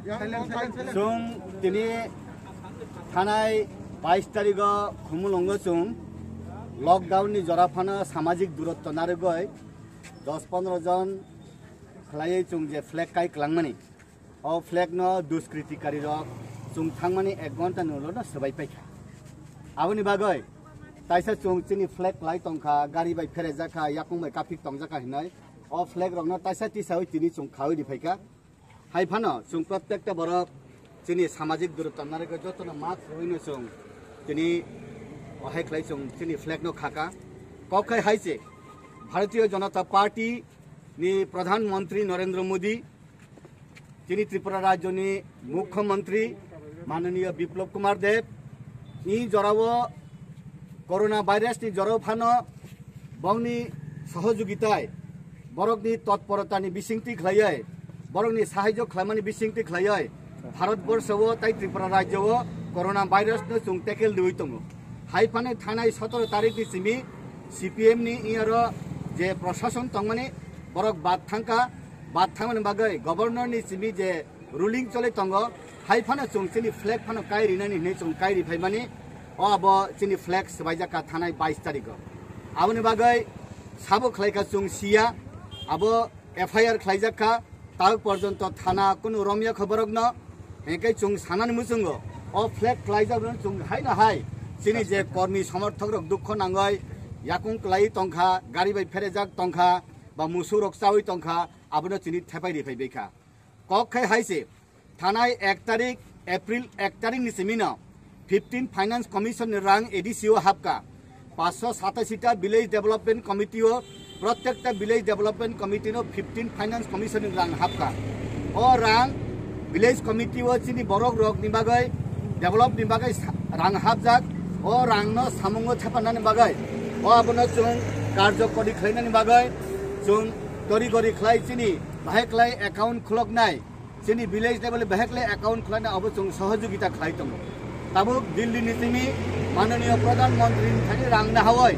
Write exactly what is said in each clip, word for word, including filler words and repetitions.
Chwng tini thanai bais tarigo Khumulwngo chwng lockdown ni jora phano samajik durotto narwgwi dos pondro jon khlaiwi chwng je flag kai kwlangmani, o flag no duskritikarwi rok chwng thangmani ek ghonta ni ulo no swbai paikha. Aboni bagwi taisa chwng chini flag kwlai tongkha, gari bai pherejak kha, yakung bai kaphik tongjak kha hinwi o flag rokno taisa tisawi tini chwng khawi riphaikha. Hai phano chwng prottekta borok chini samajik durotto narwgwi jotono mask rwino chwng tini ohai khlai chwng chini flag no khaka. Kok khai hai se Bharatiya Janata Party ni Pradhan Mantri Narendra Modi, chini Tripura Rajyo ni Mukhyamantri Mananiya Biplab Kumar Deb, i jorao Corona virus ni jorao phano bongni sohojugitai, borokni totporotani bisingtwi khlaiwi, borokni sahajyo khlaimani bisingtwi khlaiwi, Bharat Borsho o tai Tripura Rajyo o Corona virus no chwng tackle riwi tongo. Hai phano thanai sotoro tarik ni simi C P M ni iyaro je prosason tongmani borok bad thangkha, bad thangmani bagwi Governor ni simi je ruling choli tongo, hai phano chwng chini flag phano kai rinani hinwi chwng kai ri phaimani, o abo chini flag swbaijak kha thanai bais tariko. Aboni bagwi sabo khlai kha chwng siya, abo F I R khlaijak kha, tabuk porjonto thana kunu romya kha borokno, hengkai chwng sanani muchungo o flag khlaijak rok chwng haino hai chini je kormi somorthok rok dukho nangoi yakung kwlai tongkha, gari bai pherejak tongkha, ba musuk rok chawi tongkha, abono chini thepai ri phai bai kha. Kok khai hai se, thanai ek tarik, April ek tarik ni simi no fifteen Finance Commission ni rang A D C o hapka. Paanch sho satashi ta Village Development Committee o, prottekta Village Development Committee no fifteen Finance Commission ni rang hapka. O rang Village Committee o chini borok rok ni bagwi, develop ni bagwi sa-, rang hapjak. O rang no samungo thepanani bagwi, o abono chwng karjo kori khlainani bagwi, chwng tori gori khlai chini bahai khlai account khuloknai, chini village level bahai khlai account khwlaina abo chwng sohojogita khlai tongo. Tabuk Delhi ni simi Mananiya Pradhan Mantri ni thani rang nahawi,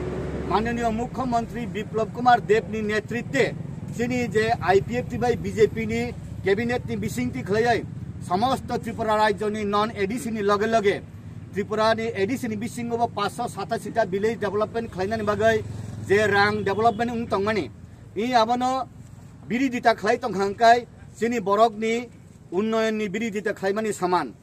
Mananiya Mukhyamantri Biplab Kumar Deb ni netritwe chini je I P F T bai B J P ni cabinet ni bisingtwi khlaiwi samosto Tripura rajyo ni non A D C ni loge loge Tripura ni A D C ni bisingo bo paanch sho satashi ta village development khlainani bagwi je rang development wng tongmani, i abono biridita khlai tongkha hwnkhe chini borokni unnoyonni biridita khlaimani saman.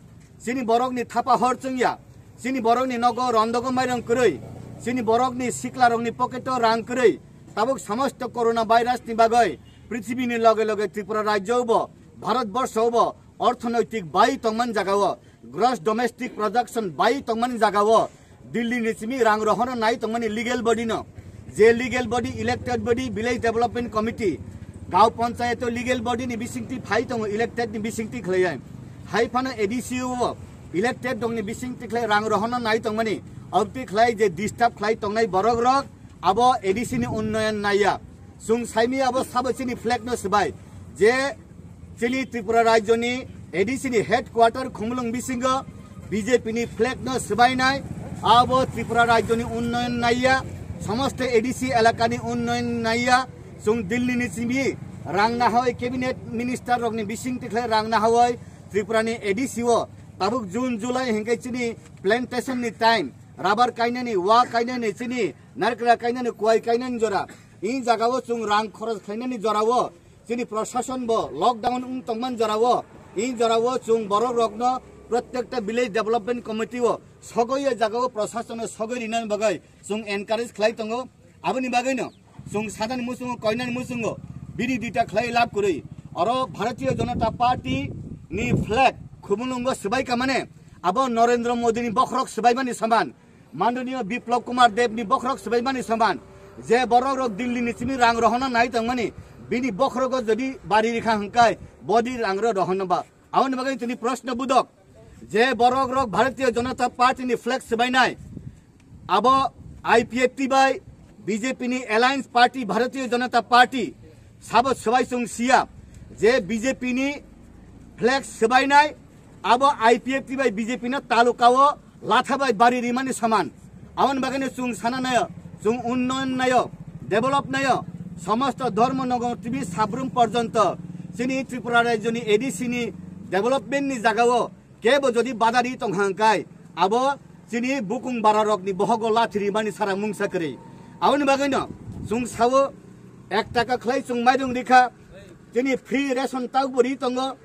Chini borokni thapa hor chwngya, chini borokni nogo rondogo mairang kwrwi, chini borokni siklarokni pocket o rang kwrwi, tabuk samosto corona virus ni bagwi prithibini loge loge Tripura rajyo bo, Bharat borsho bo orthonoitik bai tongmani jagao, gross domestic production bai tongmani jagao, Delhi ni simi rang rohorna nai tongmani legal body no, je legal body, elected body, village development committee, gaon panchayat o legal body ni bisingtwi phai tongo, elected ni bisingtwi khlaiya. Hai phano A D C o elected dong ni bisingtwi khlai rang rohorna nai tongmani, obtwi khlai je disturb khlai tongnai borok rok, abo A D C ni unnoyon naiya. Chwng saimi abo sabo chini flag no swbai. Je chini Tripura rajyo ni A D C ni headquarter Khumulwng bisingo B J P ni flag no swbainai, abo Tripura rajyo ni unnoyon naiya, samosto A D C elaka ni unnoyon naiya. Chwng Delhi ni simi rang nahawi cabinet minister rok ni bisingtwi khlai rang nahawi Tripura ni A D C o tabuk June July hingke chini plantation ni time, rubber kainani, wa kainani, chini narikra kainani, kuwai kainani jora. I jagao chwng rang khoros khlainani jorao, chini prosason bo lockdown wng tongmani jorao, i jorao chwng borok rokno prottekta village development committee o sogoi o jagao prosason o sogoi rinani bagwi chwng encourage khlai tongo. Aboni bagwino chwng sadani muchungo, koinani muchungo biri duita khlai lab kwrwi. Oro Bharatiya Janata Party ni flag Khumulwngo swbai kamane, abo Narendra Modi ni bokhorok swbaimani saman. Mananiya Biplab Kumar Deb ni bokhorok swbaimani saman, je borok rok Delhi ni simi rang rohorna nai tongmani, bini bokhorogo jodi bari rikha hwnkhe bodi rang ro rohorno ba. Aboni bagwi tini proshno budok, je borok rok Bharatiya Janata Party ni flag swbainai, abo I P F T bai B J P ni alliance party Bharatiya Janata Party sabo swbai chwng siya, je B J P ni flag swbainai, abo I P F T bai B J P no talukao latha bai bari rimani saman. Aboni bagwino chwng sana nayo, chwng unnoyon nayo, develop nayo, somosto dhormo nogo tini sabrum porjonto chini Tripura rajyoni A D C ni development ni jagao kebo jodi badari tong hangkai, abo chini bukung bara rokni bohogo lathiri mani sara mungsa kwrwi. Aboni bagwino chwng sao ek taka khlai chwng mairung rikha, chini free ration taubo ri tongo,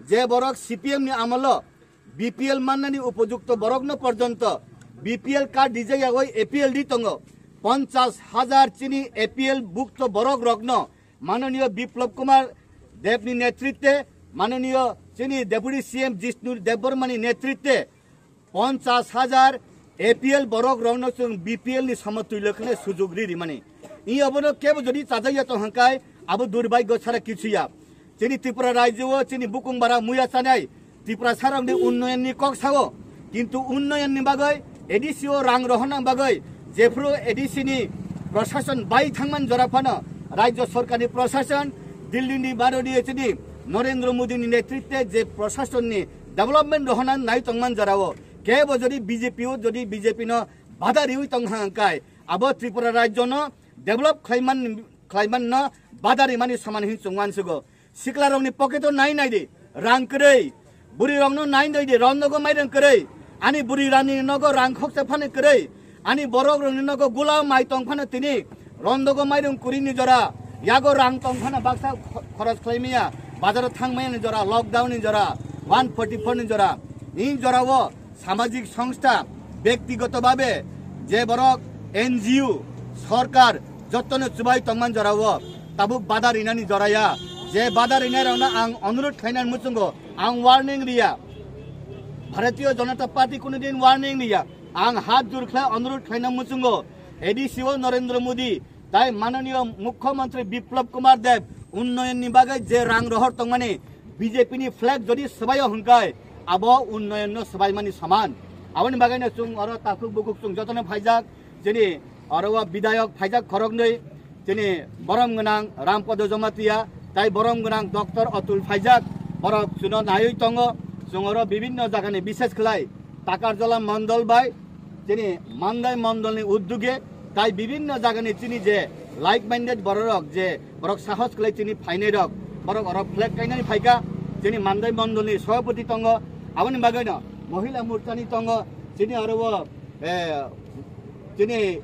je borok C P M ni amolo B P L mannani upojukto borokno porjonto B P L card rijak yagwi A P L di tongo. Ponchas hajar chini A P L bhukto borok rokno mananiyo Biplab Kumar Debni netritwe, mananiyo chini Deputy C M Jishnu Debbarmani netritwe ponchas hajar A P L borok rokno chwng B P L ni samo twilo khne sujug ri rimani. I obono kebo jodi chajak ya tong hangkai, abo durbagyo sara kichu ya. Chini Tripura rajyo o chini bukung bara muya chanai Tripura sarokni unnoyon ni kok sao, kintu unnoyon ni bagwi A D C o rang rohorna bagwi jephru A D C ni prosason bai thangman jora phano rajyo sorkar ni prosason Delhi ni baroni chini Narendra Modi ni netritwe je prosason ni development rohorna nai tongman jorao kebo jodi B J P o jodi B J P no bada riwi tong hangkai abo Tripura rajyo no develop khlaiman khlaiman no bada rimani soman hin chwng wansugo. Siklarokni pocket o nai nai di, rang kwrwi. Bwrwirokno nai nai di, ron nogo mairang kwrwi. Ani bwrwi rani nogo rang khoksa phano kwrwi. Ani borok rokni nogo gula mai tong phano tini ron nogo mairang kwrwi ni jora. Yago rang tong phano baksa kho-, khoros khlai maya. Bazaro thang maya ni jora, lockdown ni jora, one forty four ni jora. Ni jora o samajik songstha, bektigoto babe je borok N G O, sorkar jottono chubai tongman jorao tabuk bada rinani joraya. Je bada rinai rokno ang onurodh khlainani muchungo ang warning riya. Bharatiya Janata Party kunudin warning riya. Ang hat jur khlai onurodh khlaina muchungo A D C o Narendra Modi tai mananiya Mukhyamantri Biplab Kumar Deb unnoyon ni bagwi je rang rohor tongmani B J P ni flag jodi swbaio hwnkhe abo unnoyon no swbaimani soman. Aboni bagwi no chwng oro takhuk bukhuk chwng jotono phaijak, chini oro o bidayok phaijak khoroknwi, chini borom gwnang Rampada Jamatia tai borom gwnang Doctor Atul phaijak, borok chwngno naiwi tongo. Chwng oro bibinno jagani, bishes khlai Takarjala Mandal bai chini Mandai Mandalni udduge tai bibinno jagani chini je like minded bororok je borok sahos khlai chini phainairok borok oro flag kainani phaika. Chini Mandai Mandalni Sabhapati tongo, aboni bagwino Mohila Morchani tongo, chini oro o, eh, chini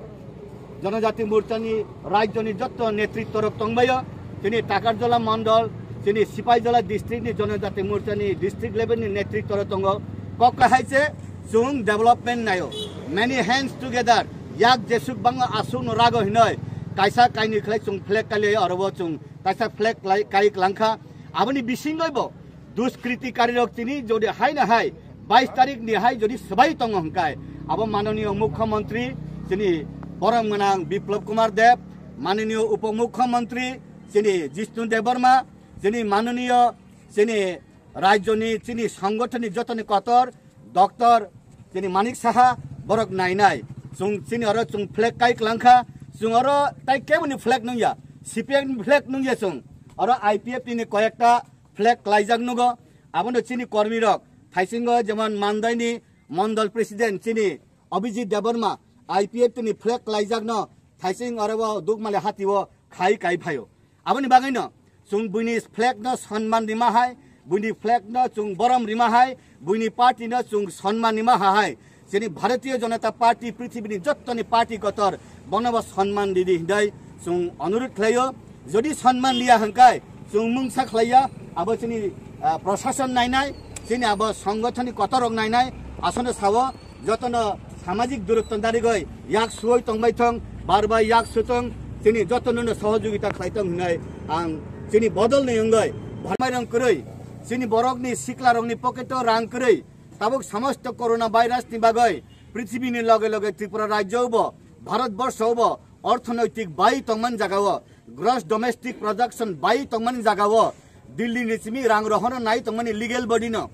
Janajati Morchani rajyoni jotto netritworok tongbaio, chini Takarjala Mandal, chini Sipaijala district ni Janajati Morchani district level ni netritworok tongo. Kok kahai se chwng development naio, many hands together, yak jesuk bangma asuk no rago hinoi, kaisa kainwi khlai chwng flag kailai oro o chwng kaisa flag kai klangkha. Aboni bisingoi bo duskritikarok chini jodi hai na hai bais tarik ni hai jodi swbai tongo hwnkhe, abo mananiya Mukhyamantri chini borom gwnang Biplab Kumar Deb, mananiya Upomukhyamantri chini Jishnu Debbarma, chini mananiya chini rajyoni chini songothonni jotoni kotor Doctor chini Manik Saha borok nainai. Chwng chini oro chwng flag kai klangkha, chwng oro tai keboni flag nungya, C P M ni flag nungya chwng. Oro I P F T ni koyekta flag klaijak nugo. Abono chini kormi rok thaisingo jemon Mandai ni Mandal President chini Abhijit Debbarma I P F T ni flag klaijakno thaising oro o Dukmali hati o khai kai phaio. Aboni bagwino chwng buini flag no sonman rima hai, buini flag no chwng borom rima hai, buini party no chwng sonman rima ha hai. Chini Bharatiya Janata Party prithibini jottoni party kotor bono bo sonman ridi hindai chwng onurodh khlaio. Jodi sonman liya hwnkhe chwng mungsa khlaiya, abo chini, ah, prosason nainai, chini abo songothoni kotorrok nainai, asono sao jotono samajik durotto narigoi yak suoi tongbai thong, bar bai yak sutong, chini jotono no sohojogita khlai tong hinai ang chini bodol ni wngoi. Bharmai rang kwrwi, chini borokni siklarokni pocket o rang kwrwi, tabuk samosto corona virus ni bagoi prithibini loge loge Tripura rajyo bo, Bharat borsho bo orthonoitik bai tongman jagao, gross domestic production bai tongmani jagao Delhi ni simi rang rohono nai tongmani legal body no,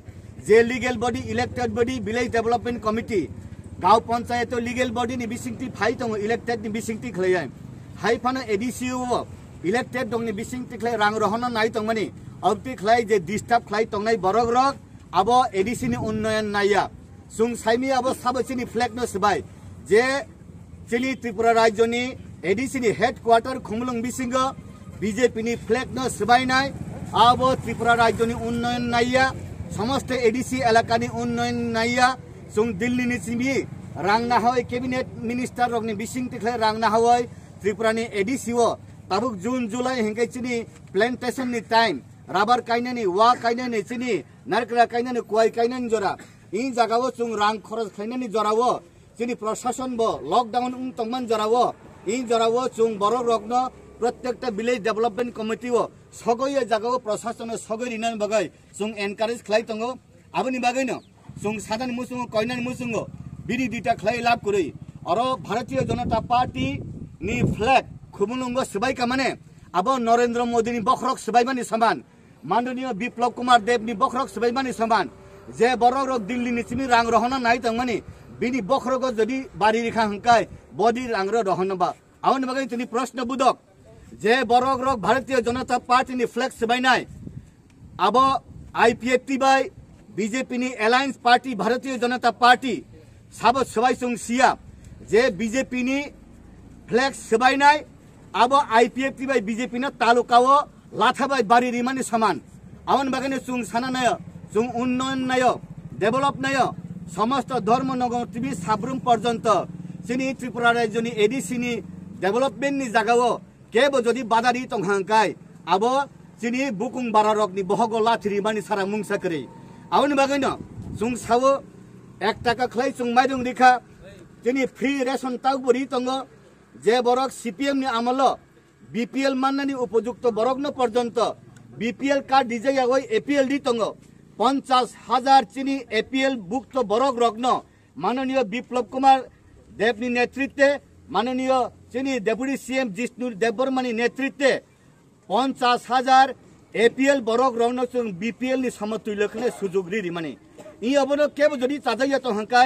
je legal body, elected body, village development committee, gaon panchayat o legal body ni bisingtwi phai tongo, elected ni bisingtwi khlaiya. Hai phano A D C o elected dongni bisingtwi khlai rang rohono nai tongmani, obtwi khlai je disturb khlai tongnai borok rok, abo A D C ni unnoyon naiya. Chwng saimi abo sabo chini flag no swbai. Je chini Tripura rajyoni A D C ni headquarter Khumulwng bisingo B J P ni flag no swbainai. Abo Tripura rajyoni unnoyon naiya. Somosto A D C elakani unnoyon naiya, chwng Delhi ni simi rang nahoi cabinet minister rokni bising tikhlai rang nahoi Tripura ni A D C o tabuk June, July hinkhe chini plantation ni time, rubber kainani, wa kainani, chini narikra kainani, kuwai kainani jora. I jagao chwng rang khoros khlainani jorao chini prosason bo lockdown wng tongman jorao, i jorao chwng borok rokno prottekta village development committee o sogoi o jagao prosason o sogoi rinani bagwi chwng encourage khlai tongo. Aboni bagwino chwng sadani muchungo koinani muchungo bini duita khlai lab kwrwi oro Bharatiya Janata Party ni flag khubulwngo swbai kamane abo Narendra Modi ni bokhorok swbaimani saman. Mananiya Biplab Kumar Deb ni bokhorok swbaimani saman, je borok rok Delhi ni simi rang rohorna nai tongmani, bini bokhorogo jodi bari rikha hwnkhe bodi rang ro rohorna ba? Aboni bagwi tini proshno budok, je borok rok Bharatiya Janata Party ni flag swbainai, abo I P F T bai B J P ni alliance party Bharatiya Janata Party sabo swbai chwng siya, je B J P ni flag swbainai abo I P F T bai B J P no talukao latha bai bari rimani saman. Aboni bagwino chwng sana nayo, chwng unnoyon nayo, develop nayo, somosto dhormo nogo timi sabrum porjonto chini Tripura rajyoni A D C ni development ni jagao kebo jodi badari tongha hwnkhe abo chini bukung bara rokni bohogo lathi rimani sara mungsa kwrwi. Aboni bagwino chwng sao ek taka khlai chwng mairung rikha, chini free ration taubo ri tongo, je borok C P M ni amolo B P L mannani upojukto borokno porjonto B P L card rijak yagwi A P L di tongo. Ponchas hajar chini A P L bukto borok rokno Mananiya Biplab Kumar Debni netritwe, Mananiya chini Deputy C M Jishnu Debbarmani netritwe ponchas hajar A P L borok rokno chwng B P L ni somotwi lokhne sujuk ri rimani. I obono kebo jodi chajak ya tong hwnkhe